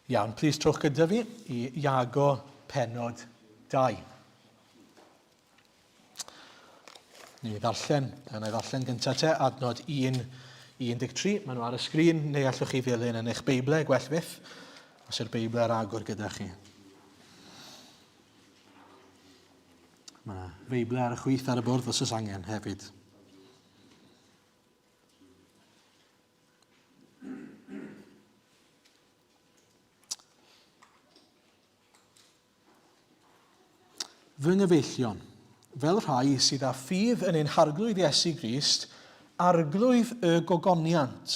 Iawn, plis trowch gyda fi i Iago penod 2. Ni ddarllen, a na i ddarllen gyntaf te, adnod 1 i 13. Maen nhw ar y sgrin, neu allwch chi ddilyn yn eich Beiblau, gwell fyth, os yw'r Beiblau ar agor gyda chi. Mae yna Feiblau ar y chwith ar y bwrdd os oes angen hefyd. Fy nghyfeillion, fel rhai sydd â ffydd yn ein Harglwydd Iesu Grist, Arglwydd y gogoniant,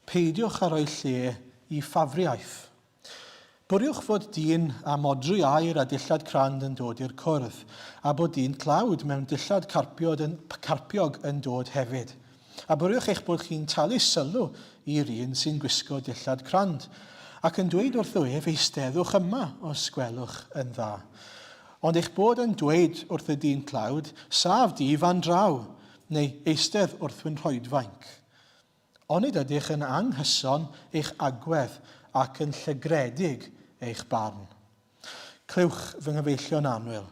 peidiwch â rhoi lle i ffafriaeth. Bwriwch fod dyn â modrwy aur a dillad crand yn dod i'r cwrdd, a bod dyn tlawd mewn dillad carpiod yn, carpiog yn dod hefyd. A bwriwch eich bod chi'n talu sylw i'r un sy'n gwisgo dillad crand, ac yn dweud wrtho ef, Eisteddwch yma, os gwelwch yn dda. Ond eich bod yn dweud wrth y dyn tlawd, Saf di fan draw, neu eistedd wrth fy nhroedfainc. Onid ydych yn anghyson eich agwedd ac yn llygredig eich barn? Clywch, fy nghyfeillion annwyl,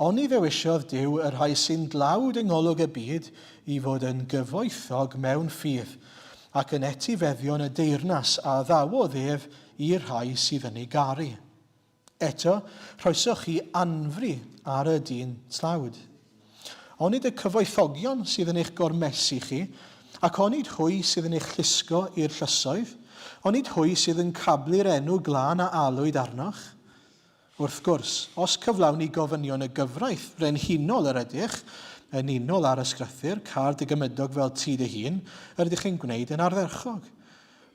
oni ddewisiodd Duw y rhai sy'n dlawd yng ngolwg y byd i fod yn gyfoethog mewn ffydd, ac yn etifeddion y deyrnas a addawodd ef i'r rhai sydd yn ei garu? Eto, rhoesoch chi anfri ar y dyn tlawd. Onid y cyfoethogion sydd yn eich gormesu chi, ac onid hwy sydd yn eich llusgo i'r llysoedd? Onid hwy sydd yn cablu'r enw glân a alwyd arnoch? Wrth gwrs, os cyflawni gofynion y gyfraith frenhinol yr ydych, yn unol â'r ysgrythur, car dy gymydog fel ti dy hun, yr ydych yn gwneud yn ardderchog.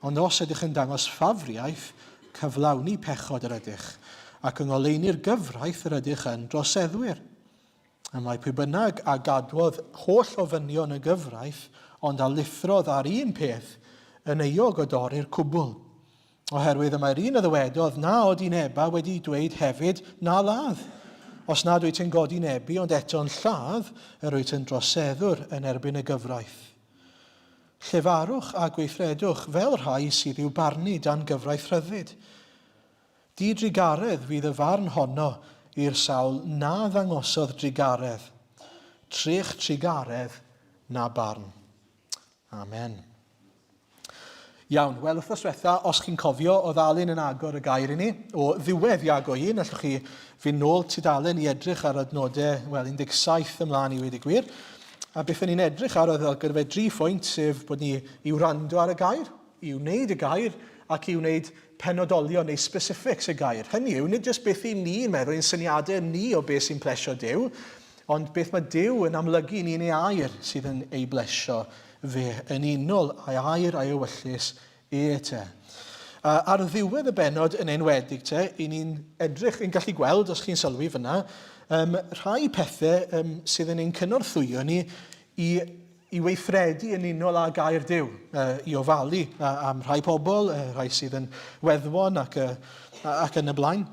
Ond os ydych yn dangos ffafriaeth, cyflawni pechod yr ydych, ac yng ngoleuni'r gyfraith yr ydych yn droseddwyr. Y mae pwy bynnag a gadwodd holl ofynion y gyfraith, ond a lithrodd ar un peth, yn euog o dorri'r cwbl. Oherwydd y mae'r un a ddywedodd, Na odineba, wedi dweud hefyd, Na ladd. Os nad wyt yn godinebu, ond eto'n lladd, yr wyt yn droseddwr yn erbyn y gyfraith. Llefarwch a gweithredwch fel rhai sydd i'w barnu dan gyfraith rhyddid. Di-drugaredd fydd y farn honno i'r sawl na ddangosodd drugaredd. Trech trugaredd na barn. Amen. Iawn, wel wythnos diwetha, os chi'n cofio, oedd Alun yn agor y gair i ni o ddiwedd Iago 1, allwch chi fynd nôl tudalen i edrych ar adnodau, wel, 17 ymlaen i wedi gwir. A beth o'n ni'n edrych ar oedd gyda fe dri phwynt, sef bod ni i wrando ar y gair, i wneud y gair, ac i wneud penodolion neu specifics y gair. Hynny yw, nid jyst beth i ni'n meddwl, ein syniadau ni o beth sy'n plesio Duw, ond beth mae Duw yn amlygu i ni yn ei air sydd yn ei blesio fe yn unol â'i air a'i ewyllys e te. Ar ddiwedd y bennod yn enwedig te, i ni'n edrych, yn gallu gweld, os chi'n sylwi fyna, um, rhai pethau um, sydd yn ein cynorthwyo ni i, i weithredu yn unol â gair Duw, uh, i ofalu uh, am rhai pobl, uh, rhai sydd yn weddwon ac, uh, ac yn y blaen.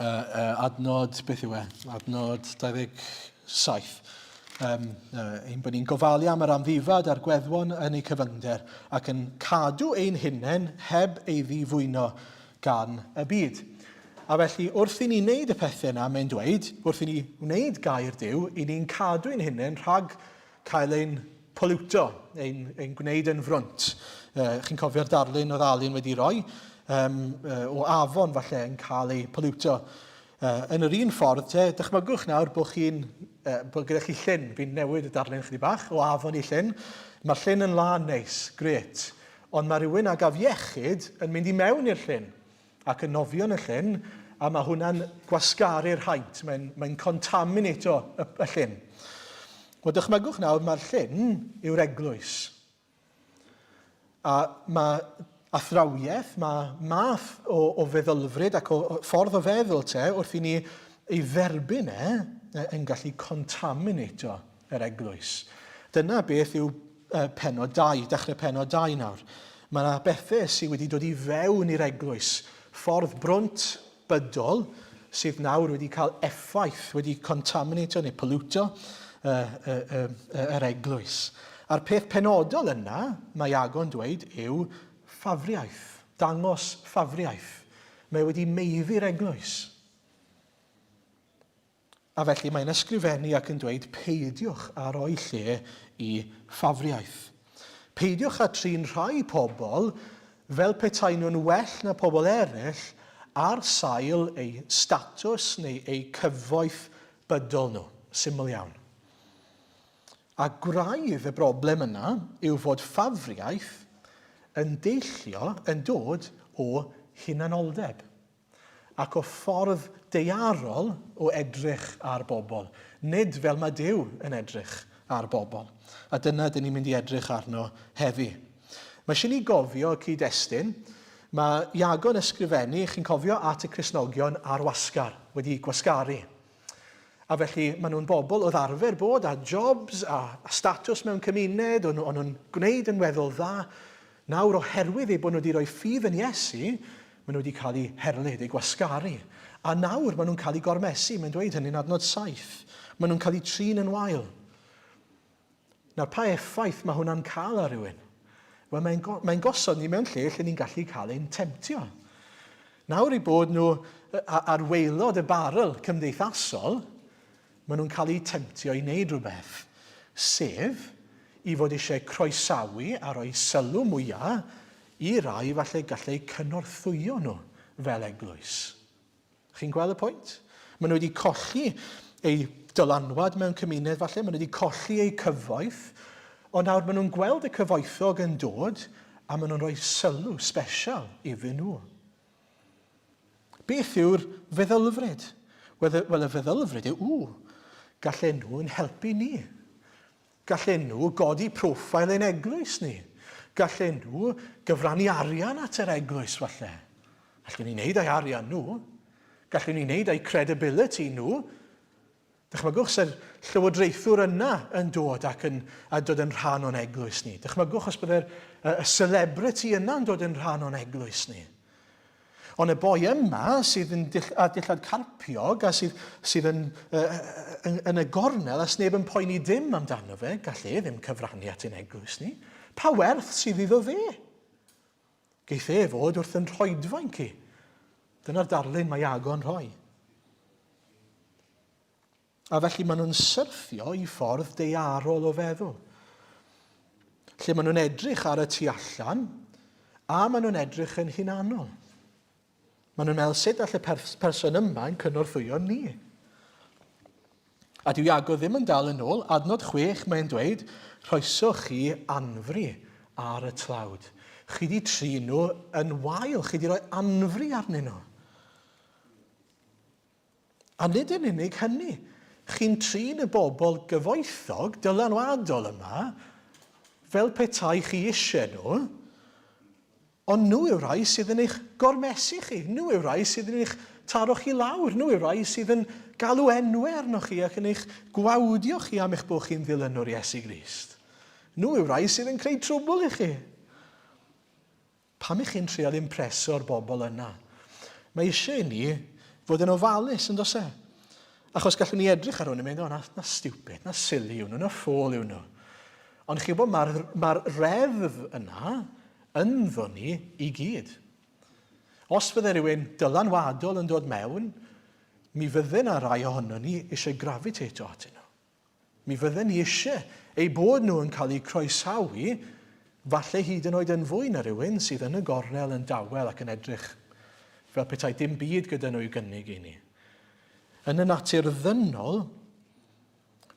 Uh, uh, adnod, beth yw e? Adnod 27. Um, uh, ein bod ni'n gofalu am yr amddifad a'r gweddwon yn eu cyfyngder ac yn cadw ein hunain heb ei ddifwyno gan y byd. A felly, wrth i ni wneud y pethau yna, mae'n dweud, wrth i ni wneud gair Duw, i ni'n cadw ein hunain rhag cael ein pollwto, ein, ein gwneud yn frwnt. Uh, chi'n cofio'r darlun oedd Alun wedi roi, um, uh, o afon falle yn cael ei pollwto. Uh, yn yr un ffordd, te, dychmygwch nawr bod chi'n, uh, bod gyda chi llyn, fi'n newid y darlun chydig bach, o afon i llyn. Mae'r llyn yn lân neis, gret. Ond mae rhywun ag afiechyd yn mynd i mewn i'r llyn. ac yn nofio yn y llyn, a mae hwnna'n gwasgaru'r haint, mae'n mae contaminato y, y llyn. Wel, dychmygwch nawr, mae'r llyn yw'r eglwys. A mae athrawiaeth, mae math o, o feddylfryd ac o, o ffordd o feddwl te, wrth i ni ei dderbyn e, yn gallu contaminato yr eglwys. Dyna beth yw pennod 2, dechrau pennod 2 nawr. Mae yna bethau sydd wedi dod i fewn i'r eglwys, ffordd brwnt bydol sydd nawr wedi cael effaith, wedi contaminato neu polluto uh, uh, uh, yr eglwys. A'r peth penodol yna, mae Iago'n dweud, yw ffafriaeth, dangos ffafriaeth. Mae wedi meiddi'r eglwys. A felly mae'n ysgrifennu ac yn dweud peidiwch â rhoi lle i ffafriaeth. Peidiwch â trin rhai pobl fel petai nhw'n well na pobl eraill ar sail eu statws neu eu cyfoeth bydol nhw. Syml iawn. A gwraidd y broblem yna yw fod ffafriaeth yn deillio, yn dod o hunanoldeb. ac o ffordd daearol o edrych ar bobl, nid fel mae Duw yn edrych ar bobl. A dyna dyn ni'n mynd i edrych arno heddi. Mae eisiau ni gofio y cyd-destun. Mae Iago'n ysgrifennu, chi'n cofio, at y Cristnogion ar wasgar, wedi gwasgaru. A felly maen nhw'n bobl oedd arfer bod â jobs a, a statws mewn cymuned, o'n, o'n nhw'n gwneud yn weddol dda. Nawr, oherwydd eu bod nhw wedi rhoi ffydd yn Iesu, maen nhw wedi cael eu herlid, eu gwasgaru. A nawr maen nhw'n cael eu gormesu, mae'n dweud hynny'n adnod 7. Maen nhw'n cael eu trin yn wael. Nawr, pa effaith mae hwnna'n cael ar rhywun? Wel, mae'n go mae gosod ni mewn lle lle ni'n gallu cael ein temtio. Nawr eu bod nhw ar waelod y barel cymdeithasol, maen nhw'n cael eu temtio i wneud rhywbeth, sef i fod eisiau croesawu a rhoi sylw mwyaf i rai falle gallai cynorthwyo nhw fel eglwys. Chi'n gweld y pwynt? Maen nhw wedi colli eu dylanwad mewn cymuned falle, maen nhw wedi colli eu cyfoeth, ond nawr maen nhw'n gweld y cyfoethog yn dod a maen nhw'n rhoi sylw special iddyn nhw. Beth yw'r feddylfryd? Wel, y feddylfryd yw, ww, gallen nhw'n helpu ni. Gallen nhw godi profile ein eglwys ni. Gallen nhw gyfrannu arian at yr eglwys falle. Allen ni wneud â'i arian nhw. Gallen ni wneud â'i credibility nhw. Dychmygwch se'r llywodraethwr yna yn dod ac yn, a dod yn rhan o'n eglwys ni. Dychmygwch os bydde'r y, y celebrity yna'n dod yn rhan o'n eglwys ni. Ond y boi yma sydd yn dill, a dillad carpiog a sydd, sydd yn, uh, yn, yn y gornel a sneb yn poeni dim amdano fe, gall e ddim cyfrannu at ein eglwys ni. Pa werth sydd iddo fe? Geith e fod wrth yn rhoedfainc i. Dyna'r darlun mae Iago'n rhoi. A felly maen nhw'n syrthio i ffordd daearol o feddwl. Lle maen nhw'n edrych ar y tu allan a maen nhw'n edrych yn hunanol. Maen nhw'n meddwl sut all y person yma yn cynorthwyo ni. A dyw Iago ddim yn dal yn ôl, adnod 6 mae'n dweud, rhoesoch chi anfri ar y tlawd. Chi di trin nhw yn wael, chi di roi anfri arnyn nhw. A nid yn unig hynny, chi'n trin y bobl gyfoethog, dylanwadol yma, fel petai chi eisiau nhw, ond nhw yw'r rhai sydd yn eich gormesu chi, nhw yw'r rhai sydd yn eich taro chi lawr, nhw yw'r rhai sydd yn galw enwau arnoch chi ac yn eich gwawdio chi am eich bod chi'n ddilynwr Iesu Grist. Nhw yw'r rhai sydd yn creu trwbl i chi. Pam y'ch chi'n trial impreso'r bobl yna? Mae eisiau i ni fod yn ofalus, yn does e? Achos gallwn ni edrych ar hwn yn mynd, o, na, na stupid, na silly yw nhw, na ffôl yw nhw. Ond chi'n gwybod, mae'r ma reddf yna ynddo ni i gyd. Os fydde rhywun dylanwadol yn dod mewn, mi fydde yna rai ohono ni eisiau gravitato atyn nhw. Mi fydden ni eisiau eu bod nhw yn cael eu croesawu, falle hyd yn oed yn fwy na rhywun sydd yn y gornel yn dawel ac yn edrych fel petai dim byd gyda nhw i'w gynnig i ni. Yn y natur ddynol,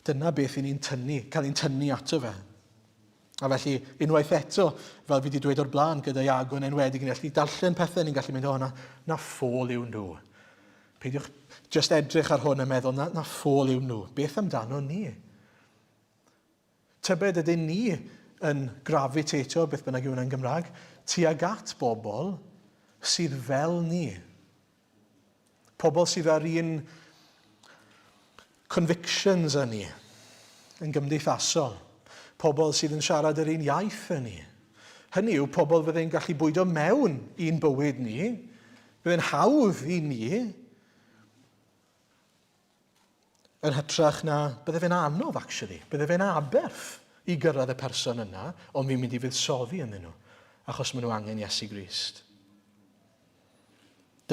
dyna beth i ni'n tynnu, cael ein tynnu ato fe. A felly, unwaith eto, fel fi wedi dweud o'r blaen, gyda Iago yn enwedig, ni'n gallu darllen pethau, ni'n gallu mynd, o, na, na ffôl yw nhw. Peidiwch jyst edrych ar hwn a meddwl, na, na ffôl yw nhw. Beth amdano ni? Tybed ydyn ni yn gravitato, beth bynnag yw hwnna'n Gymraeg, tuag at bobl sydd fel ni. Pobl sydd â'r un convictions â ni yn gymdeithasol. Pobl sydd yn siarad yr un iaith â ni. Hynny yw, pobl fydde'n gallu bwydo mewn i'n bywyd ni, fydde'n hawdd i ni, yn hytrach na, bydde fe'n anodd actually, bydde fe'n aberth i gyrraedd y person yna, ond fi'n mynd i fuddsoddi ynddyn nhw, achos maen nhw angen Iesu Grist.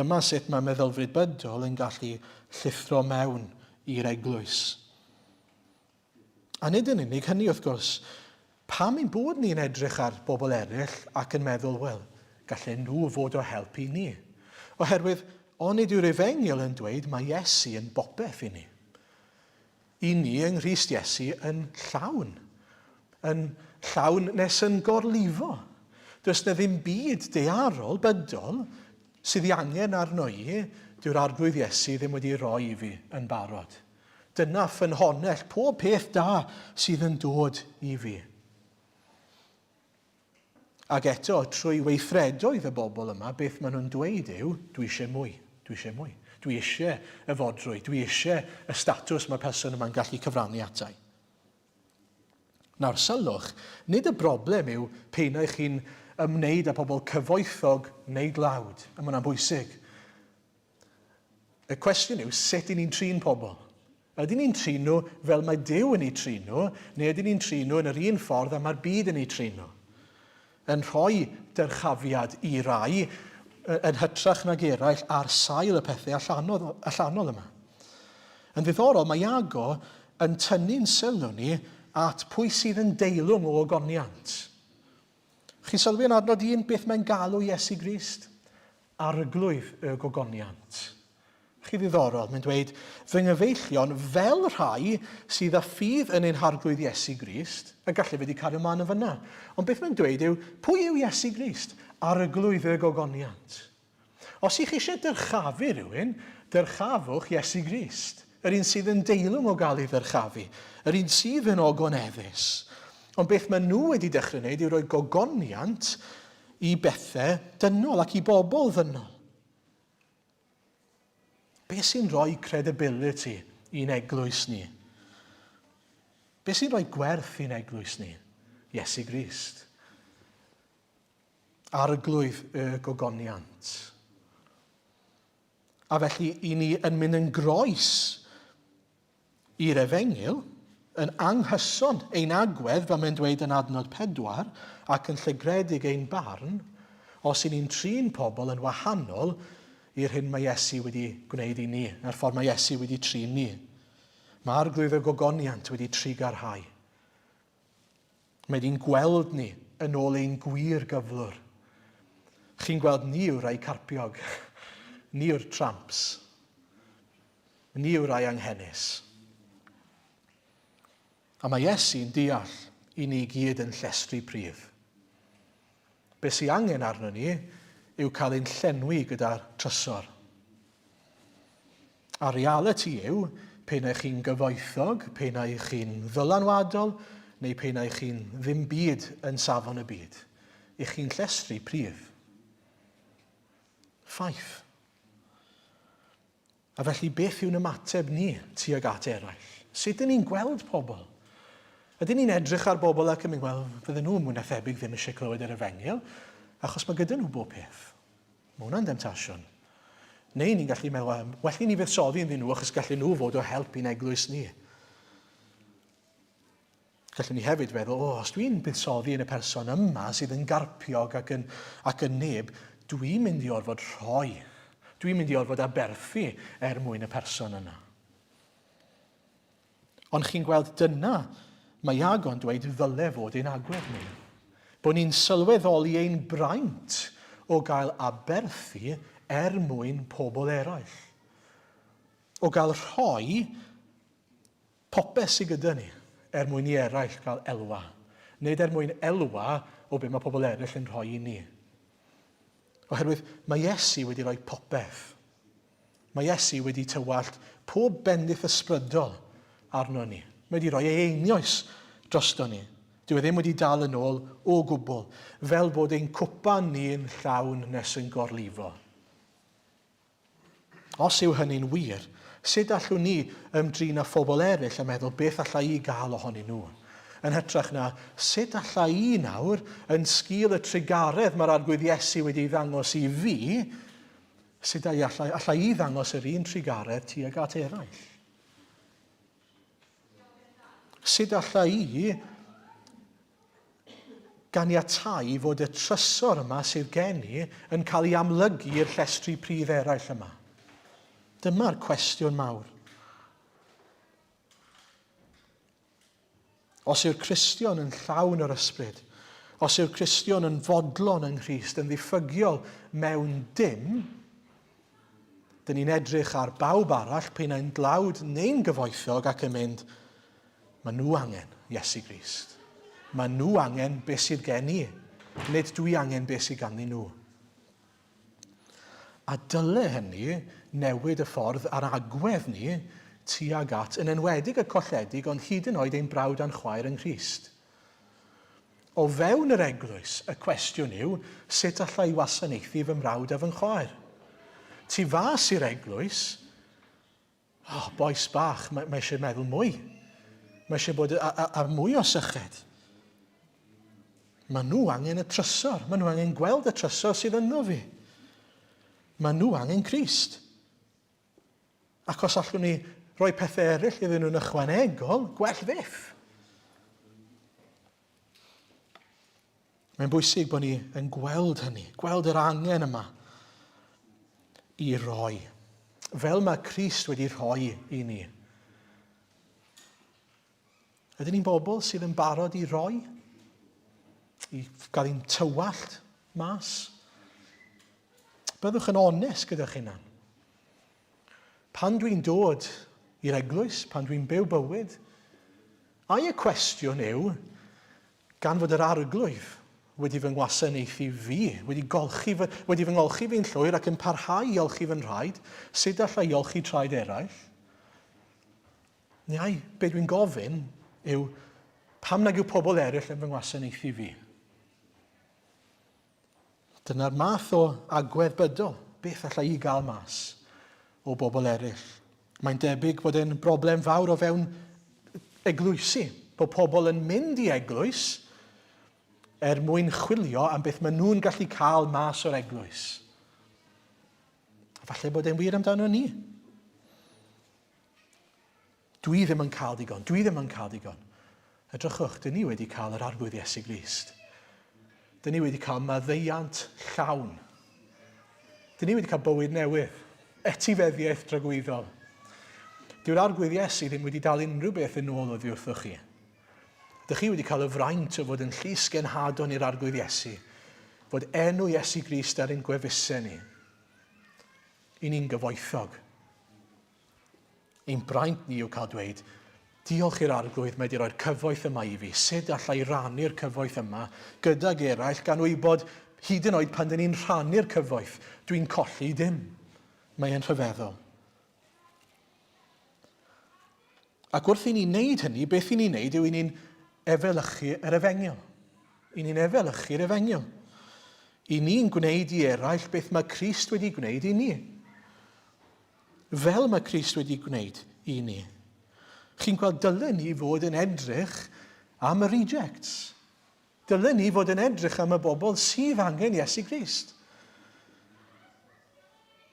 Dyma sut mae meddylfryd bydol yn gallu llithro mewn i'r eglwys. A nid yn unig hynny, wrth gwrs, pam ein bod ni'n edrych ar bobl eraill ac yn meddwl, wel, gallen nhw fod o help i ni? Oherwydd, onid yw'r efengyl yn dweud mae Iesu yn bopeth i ni? I ni yng Nghrist Iesu yn llawn. Yn llawn nes yn gorlifo. Does na ddim byd daearol, bydol, sydd ei angen arno i, dyw'r Arglwydd Iesu ddim wedi rhoi i fi yn barod. Dyna ffynhonnell pob peth da sydd yn dod i fi. Ac eto, trwy weithredoedd y bobl yma, beth maen nhw'n dweud yw, dwi eisiau mwy, dwi eisiau mwy. Dwi eisiau y fodrwy, dwi eisiau y statws mae'r person yma'n gallu cyfrannu atai. Nawr, sylwch, nid y broblem yw p'un ai chi'n ymwneud â pobl cyfoethog neu dlawd, a mae hwnna'n bwysig. Y cwestiwn yw, sut i ni'n trin pobl? Ydyn ni'n trin nhw fel mae Duw yn eu trin nhw, neu ydyn ni'n trin nhw yn yr un ffordd â mae'r byd yn eu trin nhw? Yn rhoi dyrchafiad i rai yn hytrach nag eraill ar sail y pethau allanol, allanol yma. Yn ddiddorol, mae Iago yn tynnu'n sylw ni at pwy sydd yn deilwng o ogoniant. Chi'n sylwi yn adnod un beth mae'n galw Iesu Grist? Arglwydd y gogoniant. Chi ddiddorol, mae'n dweud, fy nghyfeillion, fel rhai sydd â ffydd yn ein Harglwydd Iesu Grist, a gallai wedi cario mlaen yn fyna. Ond beth mae'n dweud yw, pwy yw Iesu Grist? Arglwydd y gogoniant. Os ych chi eisiau dyrchafu rhywun, dyrchafwch Iesu Grist, yr un sydd yn deilwng o gael ei ddyrchafu, yr un sydd yn ogoneddus. Ond beth maen nhw wedi dechrau wneud yw rhoi gogoniant i bethau dynol ac i bobl ddynol. Be sy'n rhoi credibility i'n eglwys ni? Be sy'n rhoi gwerth i'n eglwys ni? Iesu Grist. Arglwydd y gogoniant. A felly, i ni yn mynd yn groes i'r efengyl, yn anghyson ein agwedd, fel mae'n dweud yn adnod 4, ac yn llygredig ein barn, os i ni'n trin pobl yn wahanol i'r hyn mae Iesu wedi gwneud i ni, a'r ffordd mae Iesu wedi trin ni. Mae Arglwydd y gogoniant wedi trugarhau. Mae di'n gweld ni yn ôl ein gwir gyflwr. Chi'n gweld ni yw'r rhai carpiog. Ni yw'r tramps. Ni yw'r rhai anghenus. A mae Iesu'n deall i ni gyd yn llestri pridd. Be sy angen arno ni yw cael ein llenwi gyda'r trysor. A'r realiti yw, pe na chi'n gyfoethog, pe na chi'n ddylanwadol, neu pe na chi'n ddim byd yn safon y byd, ych chi'n llestri pridd. Ffaith. A felly beth yw'n ymateb ni tuag at eraill? Sut ydyn ni'n gweld pobl? Ydyn ni'n edrych ar bobl ac yn mynd, wel, fydden nhw mwy na thebyg ddim eisiau clywed yr efengyl, achos mae gyda nhw bob peth. Mae hwnna'n demtasiwn. Neu ni'n gallu meddwl, well i ni fuddsoddi ynddyn nhw achos gallen nhw fod o help i'n eglwys ni. Gallwn ni hefyd feddwl, o, os dwi'n buddsoddi yn y person yma sydd yn garpiog ac yn, ac yn neb, dwi'n mynd i orfod rhoi. Dwi'n mynd i orfod aberthu er mwyn y person yna. Ond chi'n gweld dyna mae Iago'n dweud ddyle fod ein agwedd ni. Bod ni'n sylweddoli ein braint o gael aberthu er mwyn pobl eraill. O gael rhoi popeth sydd gyda ni er mwyn i eraill gael elwa. Nid er mwyn elwa o be mae pobl eraill yn rhoi i ni. Oherwydd mae Iesu wedi rhoi popeth. Mae Iesu wedi tywallt pob bendith ysbrydol arno ni. Mae wedi rhoi ei einioes drosto ni. Dyw e ddim wedi dal yn ôl o gwbl, fel bod ein cwpan ni'n llawn nes yn gorlifo. Os yw hynny'n wir, sut allwn ni ymdrin â phobl eraill a meddwl beth alla i gael ohonyn nhw? Yn hytrach na, sut alla i nawr, yn sgil y trugaredd mae'r Arglwydd Iesu wedi ei ddangos i fi, sut alla, alla i ddangos yr un trugaredd tuag at eraill? Sut alla i ganiatau fod y trysor yma sydd gen i yn cael ei amlygu i'r llestri pridd eraill yma? Dyma'r cwestiwn mawr. Os yw'r Cristion yn llawn o'r ysbryd, os yw'r Cristion yn fodlon yng Nghrist, yn ddiffygiol mewn dim, dyn ni'n edrych ar bawb arall, p'un ai'n dlawd neu'n gyfoethog, ac yn mynd, Maen nhw angen Iesu Grist. Maen nhw angen beth sydd gen i. Nid dwi angen beth sydd ganddyn nhw. A dyle hynny newid y ffordd a'r agwedd ni tuag at, yn enwedig y colledig, ond hyd yn oed ein brawd a'n chwaer yng Nghrist. O fewn yr eglwys, y cwestiwn yw, sut alla i wasanaethu fy mrawd a fy nghwaer? Tu fas i'r eglwys, oh, bois bach, mae, mae eisiau meddwl mwy. Mae eisiau bod ar mwy o syched. Mae nhw angen y trysor. Mae nhw angen gweld y trysor sydd ynddo fi. Mae nhw angen Crist. Ac os allwn ni roi pethau eraill iddyn nhw'n ychwanegol, gwell fyth. Mae'n bwysig bod ni yn gweld hynny, gweld yr angen yma i roi, fel mae Crist wedi rhoi i ni. Ydyn ni'n bobl sydd yn barod i roi? I gael ein tywallt mas? Byddwch yn onest gyda'ch hunan. Pan dwi'n dod i'r eglwys, pan dwi'n byw bywyd, ai y cwestiwn yw, gan fod yr Arglwydd wedi fy ngwasanaethu fi, wedi, golchi fy, wedi fy ngolchi fi'n llwyr ac yn parhau i olchi fy nhraed, sut alla i olchi traed eraill? Neu ai, be dwi'n gofyn yw, pam nag yw pobl eraill yn fy ngwasanaethu fi? Dyna'r math o agwedd bydol. Beth alla i gael mas o bobl eraill? Mae'n debyg bod e'n broblem fawr o fewn eglwysi, bod pobl yn mynd i eglwys er mwyn chwilio am beth maen nhw'n gallu cael mas o'r eglwys. A falle bod e'n wir amdano ni. Dwi ddim yn cael digon, dwi ddim yn cael digon. Edrychwch, dyn ni wedi cael yr Arglwydd Iesu Grist. Dyn ni wedi cael maddeuant llawn. Dyn ni wedi cael bywyd newydd, etifeddiaeth dragwyddol. Dyw'r Arglwydd Iesu ddim wedi dal unrhyw beth yn ôl oddi wrthoch chi. Dych chi wedi cael y fraint o fod yn llys genhadon i'r Arglwydd Iesu, fod enw Iesu Grist ar ein gwefusau ni. I ni'n gyfoethog. Ein braint ni yw cael dweud, Diolch i'r Arglwydd, mae wedi rhoi'r cyfoeth yma i fi. Sut alla i rannu'r cyfoeth yma gydag eraill gan wybod hyd yn oed pan dyn ni'n rhannu'r cyfoeth, dwi'n colli dim. Mae e'n rhyfeddol. Ac wrth i ni wneud hynny, beth i ni'n wneud yw i ni'n efelychu yr efengyl. I ni'n efelychu'r efengyl. I ni'n gwneud i eraill beth mae Crist wedi gwneud i ni. Fel mae Crist wedi gwneud i ni. Chi'n gweld, dylen ni fod yn edrych am y rejects. Dylen ni fod yn edrych am y bobl sydd angen Iesu Grist.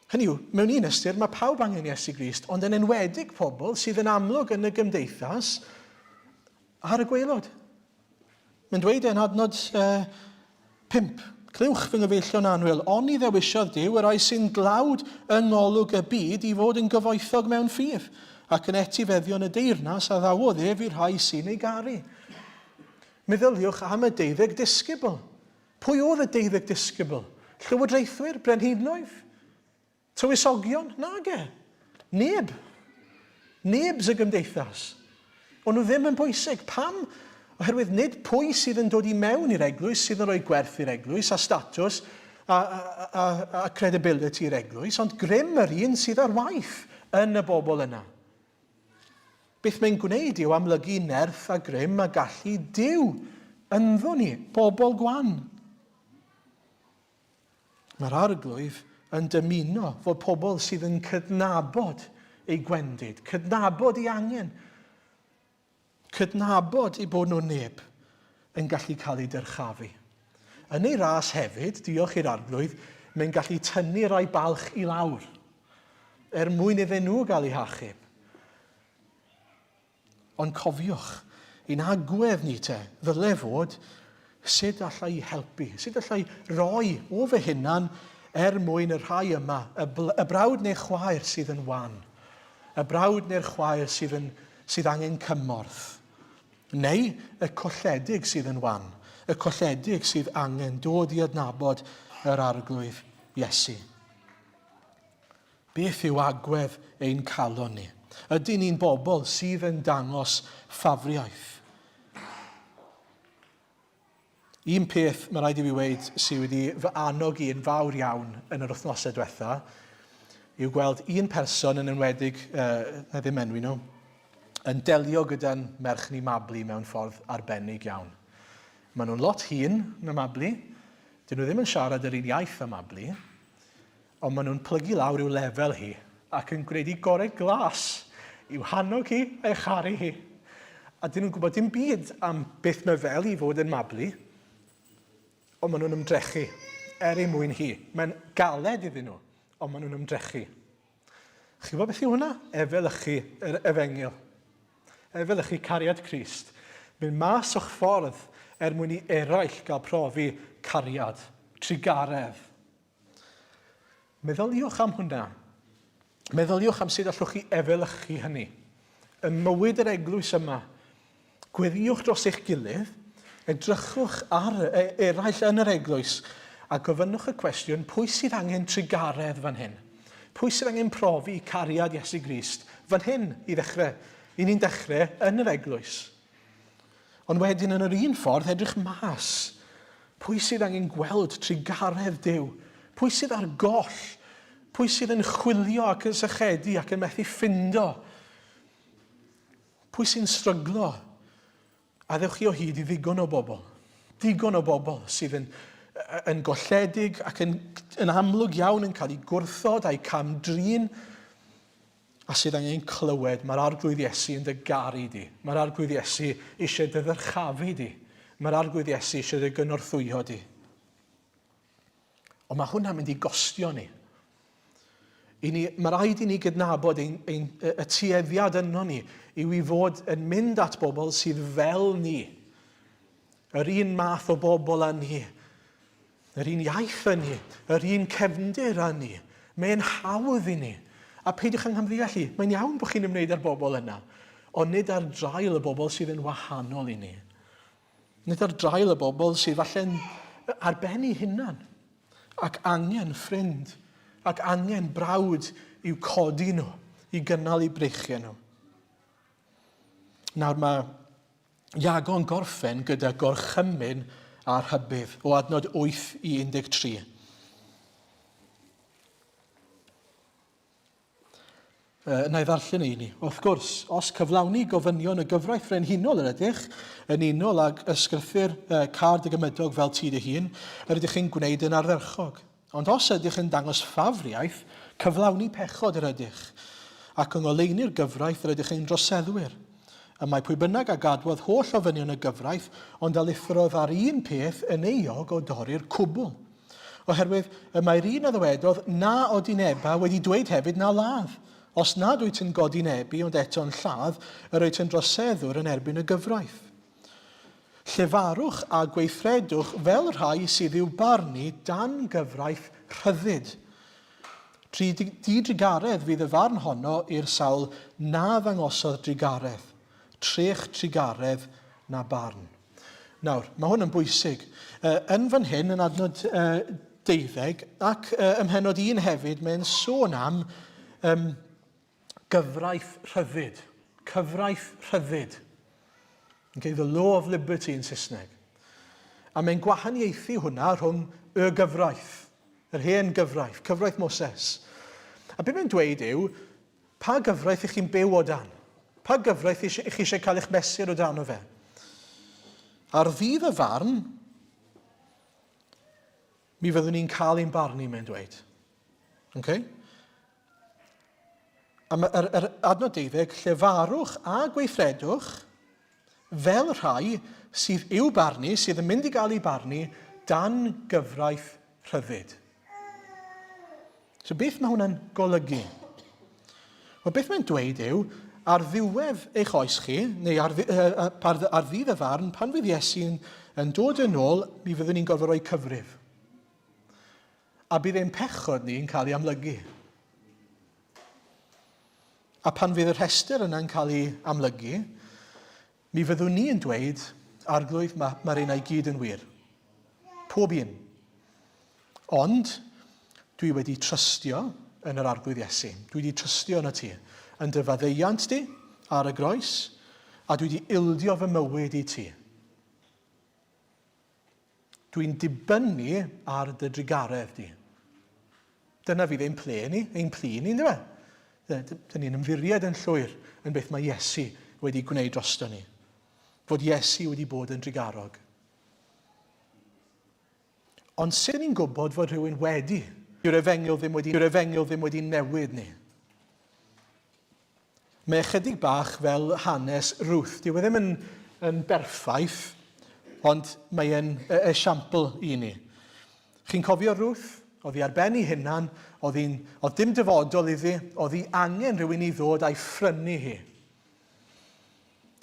Hynny yw, mewn un ystyr, mae pawb angen Iesu Grist, ond yn enwedig pobl sydd yn amlwg yn y gymdeithas ar y gwaelod. Mae'n dweud e'n adnod uh, 5. Clywch fy nghyfeillion annwyl, oni ddewisiodd Duw y rhai sy'n dlawd yng ngolwg y byd i fod yn gyfoethog mewn ffydd, ac yn etifeddion y deyrnas a ddawodd ef i'r rhai sy'n ei garu. Meddyliwch am y deuddeg disgybl. Pwy oedd y deuddeg disgybl? Llywodraethwyr? Brenhinoedd? Tywysogion? Nage. Neb. Nebs y gymdeithas. O'n nhw ddim yn bwysig. Pam? Oherwydd nid pwy sydd yn dod i mewn i'r eglwys sydd yn rhoi gwerth i'r eglwys a statws a, a, a, a credibility i'r eglwys, ond grym yr un sydd ar waith yn y bobl yna. Beth mae'n gwneud yw amlygu nerth a grym a gallu Duw ynddo ni, bobl gwan. Mae'r Arglwydd yn dymuno fod pobl sydd yn cydnabod eu gwendid, cydnabod eu angen, cydnabod eu bod nhw'n neb, yn gallu cael eu dyrchafu. Yn ei ras hefyd, diolch i'r Arglwydd, mae'n gallu tynnu rai balch i lawr, er mwyn iddyn nhw gael eu hachub. Ond cofiwch, ein agwedd ni te, ddyle fod, Sut alla i helpu? Sut alla i roi o fy hunan er mwyn y rhai yma, y, y brawd neu chwaer sydd yn wan, y brawd neu'r chwaer sydd, yn, sydd angen cymorth, neu y colledig sydd yn wan, y colledig sydd angen dod i adnabod yr Arglwydd Iesu. Beth yw agwedd ein calon ni? Ydyn ni'n bobl sydd yn dangos ffafriaeth? Un peth mae rhaid i fi weud sydd wedi fy annog i yn fawr iawn yn yr wythnosau diwetha yw gweld un person yn enwedig, uh, na ddim enwi nhw, yn delio gyda'n merch ni Mabli mewn ffordd arbennig iawn. Maen nhw'n lot hŷn na Mabli, dyn nhw ddim yn siarad yr un iaith â Mabli, Ond maen nhw'n plygu lawr i'w lefel hi ac yn gwneud i gorau glas i'w hannog hi a'i charu hi. A dyn nhw'n gwybod dim byd am beth mae fel i fod yn Mabli, ond maen nhw'n ymdrechu er ei mwyn hi. Mae'n galed iddyn nhw, ond maen nhw'n ymdrechu. Chi'n gwybod beth yw hwnna? Efelychu yr efengyl. Efelychu cariad Crist. Mynd mas o'ch ffordd er mwyn i eraill gael profi cariad, trugaredd. Meddyliwch am hwnna. Meddyliwch am sut allwch chi efelychu hynny. Ym mywyd yr eglwys yma, gweddïwch dros eich gilydd, edrychwch ar e, eraill yn yr eglwys a gofynnwch y cwestiwn, pwy sydd angen trugaredd fan hyn? Pwy sydd angen profi cariad Iesu Grist fan hyn i ddechrau? I ni'n dechrau yn yr eglwys. Ond wedyn yn yr un ffordd, edrych mas. Pwy sydd angen gweld trugaredd Duw? Pwy sydd ar goll? Pwy sydd yn chwilio ac yn sychedu ac yn methu ffindo? Pwy sy'n stryglo? A ddewch chi o hyd i ddigon o bobl. Digon o bobl sydd yn, yn golledig ac yn, yn amlwg iawn yn cael eu gwrthod a'u cam-drin a sydd angen clywed, mae'r Arglwydd Iesu yn dy garu di. Mae'r Arglwydd Iesu eisiau dy ddyrchafu di. Mae'r Arglwydd Iesu eisiau dy gynorthwyo di. Ond mae hwnna'n mynd i gostio ni. I ni mae rhaid i ni gydnabod ein, ein, y tueddiad yno ni yw i fod yn mynd at bobl sydd fel ni. Yr un math o bobl â ni. Yr un iaith â ni, yr un cefndir â ni. Mae'n hawdd i ni. A peidiwch â nghamddeall i, mae'n iawn bod chi'n ymwneud â'r bobl yna, ond nid ar draul y bobl sydd yn wahanol i ni. Nid ar draul y bobl sydd falle'n ar ben eu hunan, ac angen ffrind, ac angen brawd i'w codi nhw, i gynnal eu breichiau nhw. Nawr mae Iago'n gorffen gyda gorchymyn a rhybudd o adnod 8 i 13. Uh, na i ddarllen ei ni. Wrth gwrs, os cyflawni gofynion y gyfraith frenhinol yr ydych, yn unol ag ysgrythur uh, car dy gymydog fel ti dy hun, yr ydych chi'n gwneud yn ardderchog. Ond os ydych yn dangos ffafriaeth, cyflawni pechod yr ydych, ac yng ngoleuni'r gyfraith yr ydych yn droseddwyr. Y mae pwy bynnag a gadwodd holl ofynion y gyfraith, ond a lithrodd ar un peth, yn euog o dorri'r cwbl. Oherwydd y mae'r un a ddywedodd, Na odineba, wedi dweud hefyd, Na ladd. Os nad wyt yn godinebu, ond eto'n lladd, yr wyt yn droseddwr yn erbyn y gyfraith. Llefarwch a gweithredwch fel rhai sydd i'w barnu dan gyfraith rhyddid. Di-drugaredd fydd y farn honno i'r sawl na ddangosodd drugaredd, trech trugaredd na barn. Nawr, mae hwn yn bwysig. Yn fan hyn, yn adnod deuddeg, ac ym mhennod un hefyd, mae'n sôn am um, gyfraith rhyddid. Cyfraith rhyddid. Okay, the law of liberty yn Saesneg. A mae'n gwahaniaethu hwnna rhwng y gyfraith, yr hen gyfraith, cyfraith Moses. A beth mae'n dweud yw, pa gyfraith ych chi'n byw o dan? Pa gyfraith ych chi eisiau cael eich mesur o dan o fe? Ar ddydd y farn, mi fyddwn ni'n cael ein barnu, mae'n dweud. Okay? A mae yr, yr adnod deuddeg, llefarwch a gweithredwch fel rhai sydd i'w barnu, sydd yn mynd i gael eu barnu dan gyfraith rhyddid. So beth mae hwnna'n golygu? Wel, beth mae'n dweud yw, ar ddiwedd eich oes chi, neu ar, ar, ar ddydd y farn, pan fydd Iesu'n yn dod yn ôl, mi fyddwn ni'n gorfod rhoi cyfrif. A bydd ein pechod ni'n cael ei amlygu. A pan fydd y rhestr yna'n cael ei amlygu, mi fyddwn ni yn dweud, Arglwydd, mae, mae'r un i gyd yn wir. Pob un. Ond, dwi wedi trystio yn yr Arglwydd Iesu. Dwi wedi trystio yn y ti, yn dy faddeuant di ar y groes, a dwi wedi ildio fy mywyd i ti. Dwi'n dibynnu ar dy drugaredd di. Dyna fydd ein ple ni, ein plu ni, ynddo fe? Dyn ni'n ymddiried yn llwyr yn beth mae Iesu wedi gwneud drosto ni. Fod Iesu wedi bod yn drugarog. Ond sut ni'n gwybod fod rhywun wedi? Dyw'r efengyl ddim wedi, dyw'r efengyl ddim wedi newid ni. Mae ychydig bach fel hanes Ruth. Dyw e ddim yn, yn berffaith, ond mae e'n esiampl i ni. Chi'n cofio Ruth? Oedd hi ar ben ei hunan, oedd, hi'n, oedd dim dyfodol iddi, oedd hi angen rhywun i ddod a'i phrynu hi.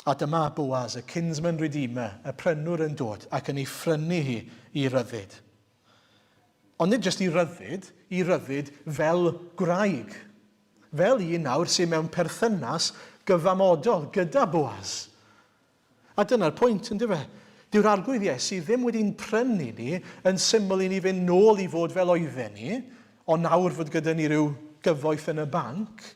A dyma Boaz, y kinsman redeemer, y prynwr yn dod ac yn ei phrynu hi i ryddid. Ond nid jyst i ryddid, i ryddid fel gwraig. Fel un nawr sydd mewn perthynas gyfamodol gyda Boaz. A dyna'r pwynt, yn dyfe? Dyw'r Arglwydd Iesu ddim wedi'n prynu ni yn syml i ni fynd nôl i fod fel oedden ni, ond nawr fod gyda ni ryw gyfoeth yn y banc.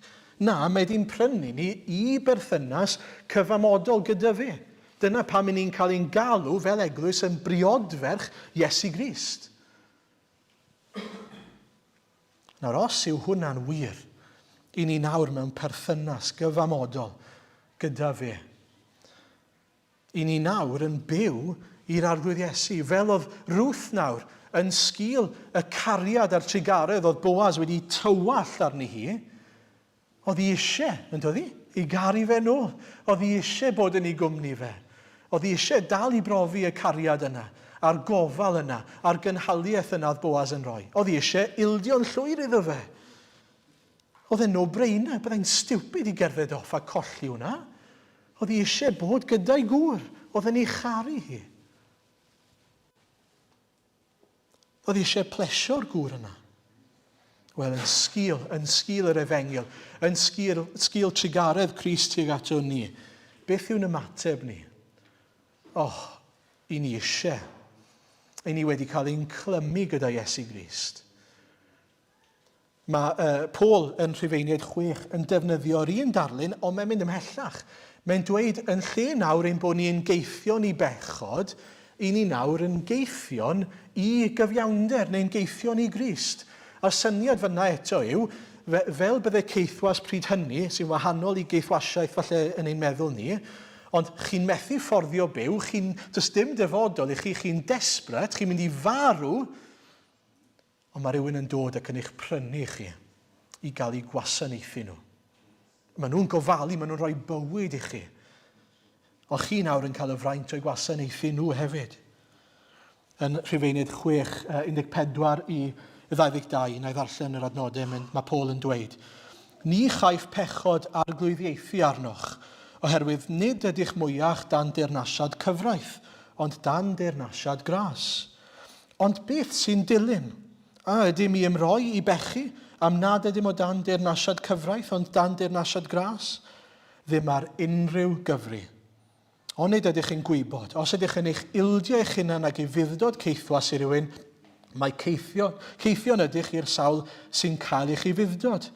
Na, mae wedi'n prynu ni i berthynas cyfamodol gyda fe. Dyna pam i ni'n cael ein galw fel eglwys yn briodferch Iesu Grist. Nawr, os yw hwnna'n wir, i ni nawr mewn perthynas gyfamodol gyda fe. I ni nawr yn byw i'r Arglwydd Iesu, fel oedd Ruth nawr, yn sgil y cariad a'r trugaredd oedd Boaz wedi tywallt arni hi, Oedd hi eisiau, yn doedd hi, i garu fe nôl. Oedd hi eisiau bod yn ei gwmni fe. Oedd hi eisiau dal i brofi y cariad yna, a'r gofal yna, a'r gynhaliaeth yna oedd Boaz yn rhoi. Oedd hi eisiau ildio'n llwyr iddo fe. Oedd e'n no-brainer, byddai'n stupid i gerdded off a colli hwnna. Oedd hi eisiau bod gyda'i gŵr, oedd e'n ei charu hi. Oedd eisiau plesio'r gŵr yna. Wel, yn sgil, yn sgil yr efengyl, yn sgil, sgil trugaredd Crist tuag ato ni, beth yw'n ymateb ni? Oh, i ni eisiau. I ni wedi cael ein clymu gyda Iesu Grist. Mae uh, Paul yn Rhufeiniaid 6 yn defnyddio'r un darlun, ond mae'n mynd ymhellach. Mae'n dweud yn lle nawr ein bod ni yn geithion i bechod, i ni nawr yn geithion i gyfiawnder neu'n geithion i Grist. A'r syniad fyna eto yw, fe, fel bydde ceithwas pryd hynny, sy'n wahanol i geithwasiaeth falle yn ein meddwl ni, ond chi'n methu fforddio byw, chi'n, does dim dyfodol i chi, chi'n desperate, chi'n mynd i farw, Ond mae rhywun yn dod ac yn eich prynu chi i gael eu gwasanaethu nhw. Maen nhw'n gofalu, maen nhw'n rhoi bywyd i chi. Ond chi nawr yn cael y fraint o'i gwasanaethu nhw hefyd. Yn Rhufeinydd 6, 14 i 22, na i ddarllen yr adnodau, mae Paul yn dweud, Ni chaiff pechod arglwyddiaethu arnoch, oherwydd nid ydych mwyach dan deyrnasiad cyfraith, ond dan deyrnasiad gras. Ond beth sy'n dilyn? A ydym i ymroi i bechu am nad ydym o dan deyrnasiad cyfraith ond dan deyrnasiad gras? Ddim ar unrhyw gyfri. Onid ydych yn gwybod, os ydych yn eich ildio eich hunan ag ufudd-dod caethwas i rywun, mae caethio, caethion ydych i'r sawl sy'n cael eich ufudd-dod.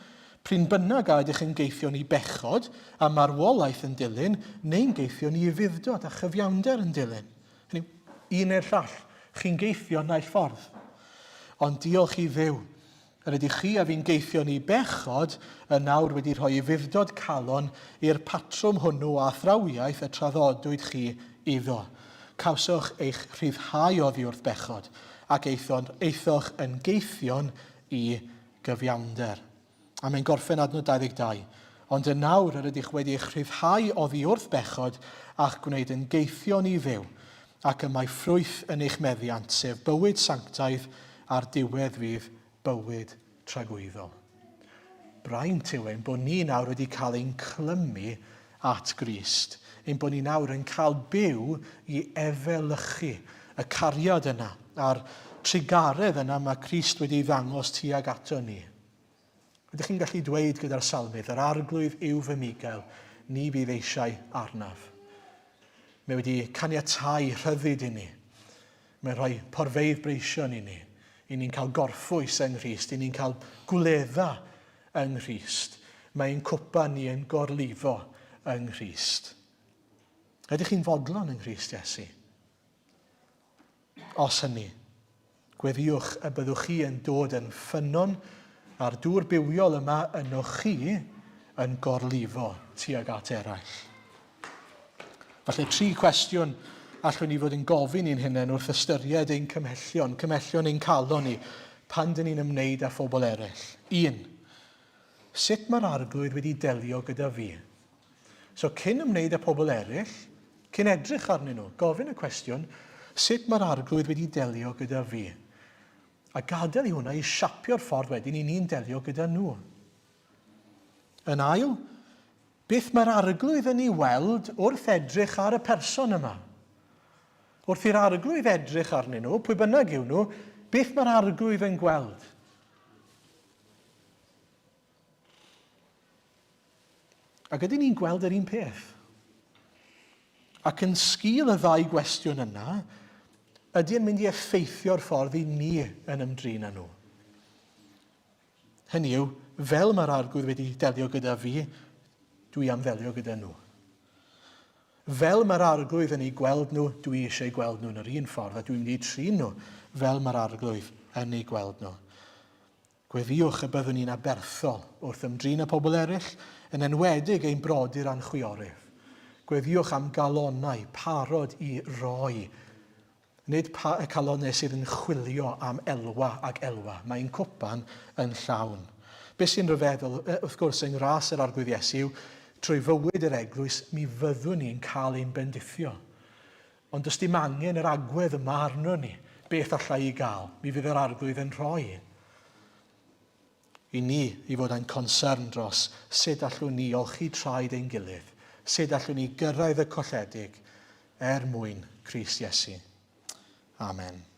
P'run bynnag a ydych yn gaethion i bechod, a marwolaeth yn dilyn, neu'n gaethion i ufudd-dod a chyfiawnder yn dilyn. Hynny yw, un neu'r llall. Chi'n geithio naill ffordd. Ond diolch i Dduw, yr ydych chi a fi'n geithio ni bechod yn nawr wedi rhoi ufudd-dod calon i'r patrwm hwnnw o athrawiaeth y traddodwyd chi iddo. Cawsoch eich rhyddhau oddi wrth bechod, ac aethon, aethoch yn geithion i gyfiawnder. A mae'n gorffen adnod 22. Ond yn nawr yr ydych wedi eich rhyddhau oddi wrth bechod a'ch gwneud yn geithion i Dduw, ac y mae ffrwyth yn eich meddiant, sef bywyd sanctaidd, a'r diwedd fydd bywyd tragwyddol. Braint yw ein bod ni nawr wedi cael ein clymu at Grist, ein bod ni nawr yn cael byw i efelychu y cariad yna a'r trugaredd yna mae Crist wedi ei ddangos tuag ato ni. Ydych chi'n gallu dweud gyda'r salmydd, yr arglwydd yw fy mugail, ni fydd eisiau arnaf. Mae wedi caniatau rhyddid i ni. Mae'n rhoi porfeydd breision i ni. I ni'n cael gorffwys yng Nghrist, i ni'n cael gwledda yng Nghrist. Mae ein cwpan ni yn gorlifo yng Nghrist. Ydych chi'n fodlon yng Nghrist Iesu? Os hynny, gweddïwch y byddwch chi yn dod yn ffynnon a'r dŵr bywiol yma ynoch chi yn gorlifo tuag at eraill. Falle tri cwestiwn allwn ni fod yn gofyn i'n hunain wrth ystyried ein cymhellion, cymhellion ein calon ni, pan dyn ni'n ymwneud â phobl eraill. Un, sut mae'r arglwydd wedi delio gyda fi? So cyn ymwneud â phobl eraill, cyn edrych arnyn nhw, gofyn y cwestiwn, sut mae'r arglwydd wedi delio gyda fi? A gadael i hwnna i siapio'r ffordd wedyn i ni'n delio gyda nhw. Yn ail, beth mae'r Arglwydd yn ei weld wrth edrych ar y person yma? Wrth i'r Arglwydd edrych arnyn nhw, pwy bynnag yw nhw, beth mae'r Arglwydd yn gweld? Ac ydyn ni'n gweld yr un peth? Ac yn sgil y ddau gwestiwn yna, ydy yn mynd i effeithio'r ffordd i ni yn ymdrin â nhw? Hynny yw, fel mae'r Arglwydd wedi delio gyda fi, dwi am ddelio gyda nhw. Fel mae'r Arglwydd yn eu gweld nhw, dwi eisiau gweld nhw yn yr un ffordd, a dwi'n mynd i trin nhw fel mae'r Arglwydd yn eu gweld nhw. Gweddïwch y byddwn ni'n aberthol wrth ymdrin â pobl eraill, yn enwedig ein brodyr a'n chwiorydd. Gweddïwch am galonnau parod i roi Nid pa y calonnau sydd yn chwilio am elwa ac elwa. Mae ein cwpan yn llawn. Be sy'n rhyfeddol, wrth gwrs, yng ngras yr Arglwydd Iesu yw, trwy fywyd yr eglwys, mi fyddwn ni'n cael ein bendithio. Ond does dim angen yr agwedd yma arno ni. Beth alla i gael? Mi fydd yr Arglwydd yn rhoi. I ni i fod â'n concern dros sut allwn ni olchi traed ein gilydd, sut allwn ni gyrraedd y colledig er mwyn Crist Iesu. Amen.